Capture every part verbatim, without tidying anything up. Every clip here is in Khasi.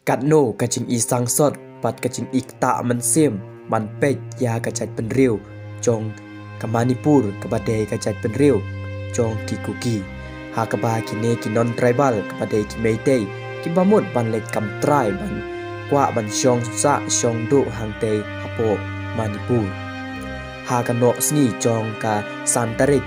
Katno ka jingisangsot bad ka jingikta mynsiem ban peit ïa ka jaitbynriew jong ka Manipur kaba dei ka jaitbynriew jong ki Kuki, ha kaba kine ki non-tribal kaba dei ki Meitei kiba mut ban leit kam trai ban kwah ban shong sah shong duh hangtei hapoh Manipur. Ha ka nohsngi jong ka san tarik,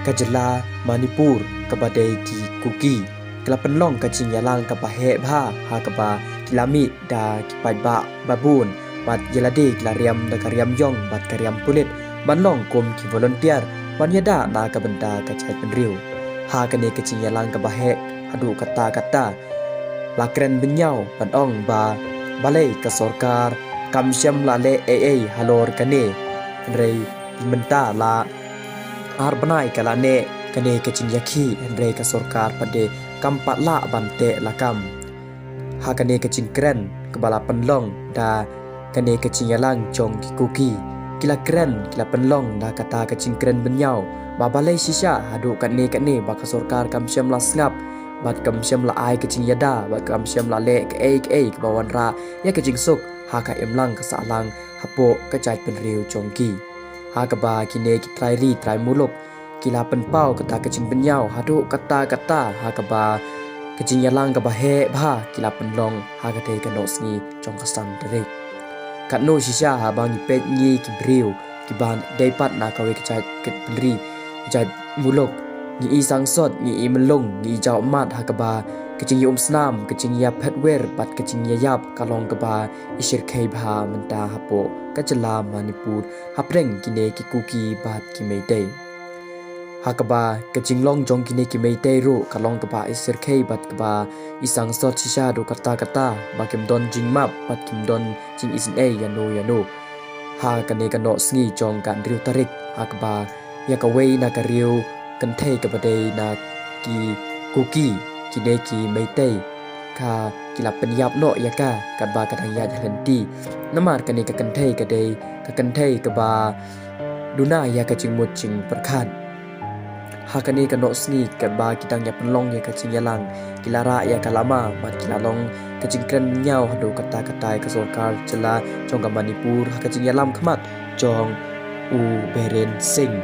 ka jylla Manipur kaba dei ki Kuki ki la pynlong ka jingïalang kaba heh bha ha kaba ki la mih da ki paidbah babun bad ïa lade ki la riam da ka riam ïong bad ka riam pulit ban long kum ki volunteer ban ïada na ka bynta ka jaitbynriew. Ha kane ka jingïalang kaba heh haduh katta katta la kren bynñiaw ban ong ba balei ka sorkar kam shym la leh ei ei halor kane, hynrei mynta la ar bnai ka la neh kane ka jingïakhih hynrei ka sorkar pat de kam pat lah ban teh lakam ha kane ka jingkren kaba la pynlong da kane ka jingïalang jong ki Kuki. Ki la kren, ki la pynlong da kata ka jingkren bynñiaw ba balei shisha haduh katne katne ba ka sorkar kam shym la sngap bad kam shym la ai ka jingïada bad kam shym la leh kaei kaei kaba wanrah ïa ka jingsuk ha ka imlang ka sahlang hapoh ka jaitbynriew jong ki. Ha kaba kine ki trai ri trai muluk ki la pynpaw kata ka jingbynñiaw haduh katta katta ha kaba ka jingïalang kaba heh bha ki la pynlong ha katei ka nohsngi jong ka san tarik. Katno shisha haba ngi peit ngi ki briew kiba dei pat na kawei ka jait ka bynri, ka jait muluk, ngi i sangsot, ngi i mlung, ngi i jaw mat ha kaba ka jingïaumsnam, ka jingïaphetwir bad ka jingïaïap ka long kaba i shyrkhei bha mynta hapoh ka jylla Manipur hapdeng kine ki Kuki bad ki Meitei. Ha kaba ka jinglong jong kine ki Meitei ruh ka long kaba i shyrkhei bad kaba i sangsot shisha haduh katta katta ba kim don jingmap bad kim don jingisynei ïano ïano. Ha kane ka nohsngi jong ka hynriew tarik ha kaba ïa kawei na ka riew kynthei kaba dei na ki Kuki, kine ki Meitei ka ki la pynïap noh ïa ka katba ka dang ïaid ha lynti. Namar kane ka kynthei ka dei ka kynthei kaba duna ïa ka jingmut jingpyrkhat. Ha kane ka nohsngi katba ki dang ïa pynlong ïa ka jingïalang ki la rah ïa ka lama bad ki la long ka jingkren bynñiaw haduh katta katta ïa ka sorkar jylla jong ka Manipur ha ka jingïalam khmat jong u Biren Singh.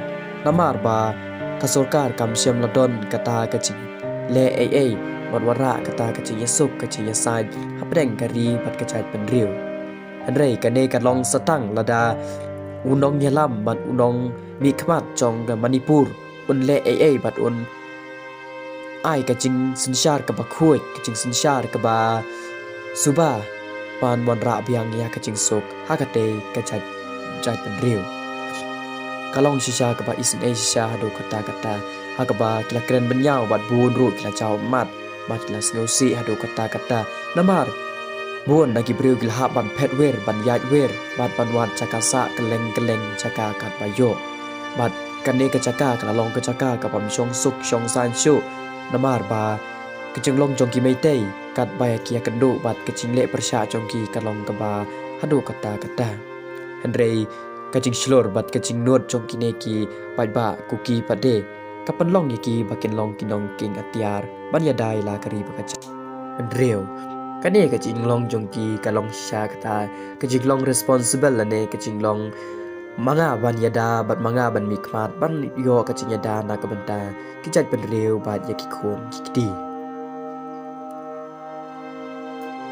Namar ba ka sorkar kam shym la don kata ka jingleh ei ei bad wanrah kata ka jingïasuk ka jingïasaid hapdeng ka ri bad ka jaitbynriew. Hynrei kane ka long satang lada u nongïalam bad u nongmihkhmat jong ka Manipur un leh ei ei bad un ai ka jingsynshar kaba khuid, ka jingsynshar kaba suba ban wanrah biang ïa ka jingsuk ha katei ka jait jaitbynriew. Ka long shisha kaba isynei shisha haduh katta katta ha kaba ki la kren bynñiaw bad bun ruh ki la jaw mat bad ki la sngewsih haduh katta katta. Namar bun na ki briew ki la hap ban phetwir, ban ïaidwir bad ban wad jaka sah kylleng kylleng jaka katba ïoh. Bad kane ka jaka ka la long ka jaka kabym shong suk shong saiñ shuh. Namar ba ka jinglong jong ki Meitei katba ïa ki ïakynduh bad ka jingleh pyrshah jong ki ka long kaba haduh katta katta. Hynrei ka jingshlur bad ka jingnud jong kine ki paidbah Kuki pat de ka pynlong ïa ki ba kin long ki nongkieng atiar ban ïada ïa la ka ri bad ka jaitbynriew. Kane ka jinglong jong ki ka long shisha kata ka jinglong responsible lane ka jinglong ma nga ban ïada bad ma nga ban mihkhmat ban ïoh ka jingïada na ka bynta ki jaitbynriew bad ïa ki khun ki kti.